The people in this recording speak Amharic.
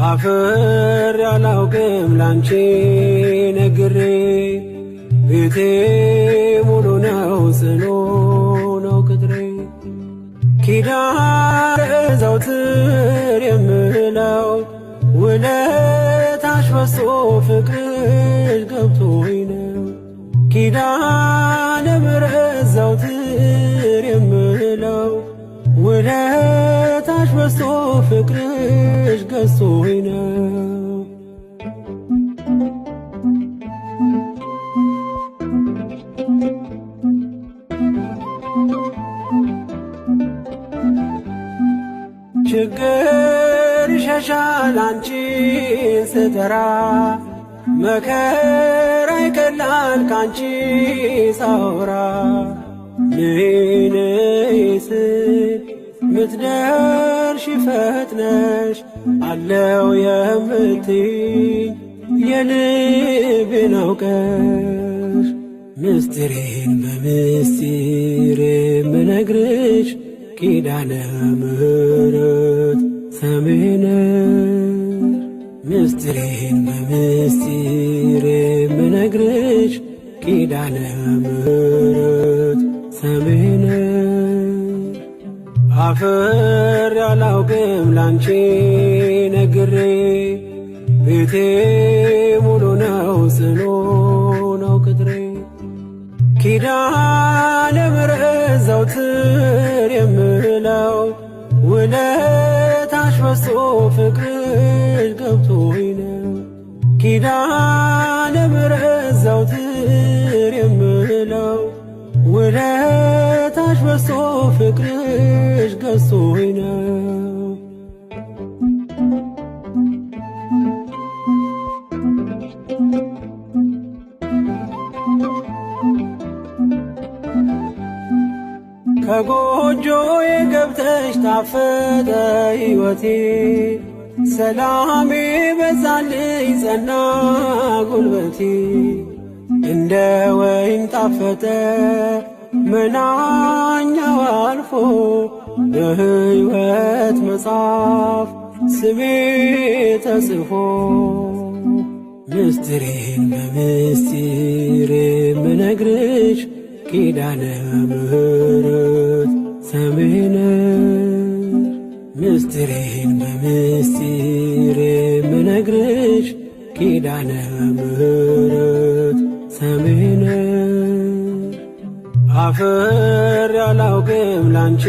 አፍሬ አላውቅም ላንቺ ነግሬ፣ ቤቴ ሙሉ ነው ጽኑ ነው ቅጥሬ። ኪዳነ ዘውትር የምለው ውለታሽ በዝቶ ፍቅርሽ ገብቶኝ ነው። ኪዳነ ምሕረት ዘውትር የምለው ውለታሽ በዝቶ ፍቅርሽ ገዝቶኝ ነው። ችግር ይሸሻል አንቺን ስጠራ፣ መከራ ይቀላል ካንቺ ሳወራ። ነይ ነይ ስል ምትደርሺ ፈጥነሽ፣ አለው የምትይኝ የልቤን አውቀሽ። ምስጢሬን በምስጢር የምነግርሽ ኪዳነ ምሕረት ሰሜነሽ። ምስጢሬን በምስጢር የምነግርሽ ኪዳነ ምሕረት ሰሜነሽ። አፍሬ አላውቅም ላንቺ ነግሬ፣ ቤቴ ሙሉ ነው ጽኑ ነው ቅጥሬ። ኪዳነ ምሕረት ዘውትር የምለው ውለታሽ በዝቶ ፍቅርሽ ገብቶኝ ነው። ኪዳነ ምሕረት ዘውትር የምለው ውለታሽ በዝቶ ፍቅርሽ ገዝቶኝ ነው። ከጎጆዬ ገብተሽ ጣፈጠ ሕይወቴ፣ ሰላሜ በዛልኝ ጸና ጉልበቴ። እንደ ወይን ጣፈጠ መናኛው አልፎ፣ በሕይወት መጽሐፍ ስሜ ተጽፎ። ምስጢሬን በምስጢር የምነግርሽ ኪዳነ ምሕረት ሰሜነሽ። ምስጢሬን በምስጢር የምነግርሽ ኪዳነ ምሕረት ሰሜነሽ። አፍሬ አላውቅም ላንቺ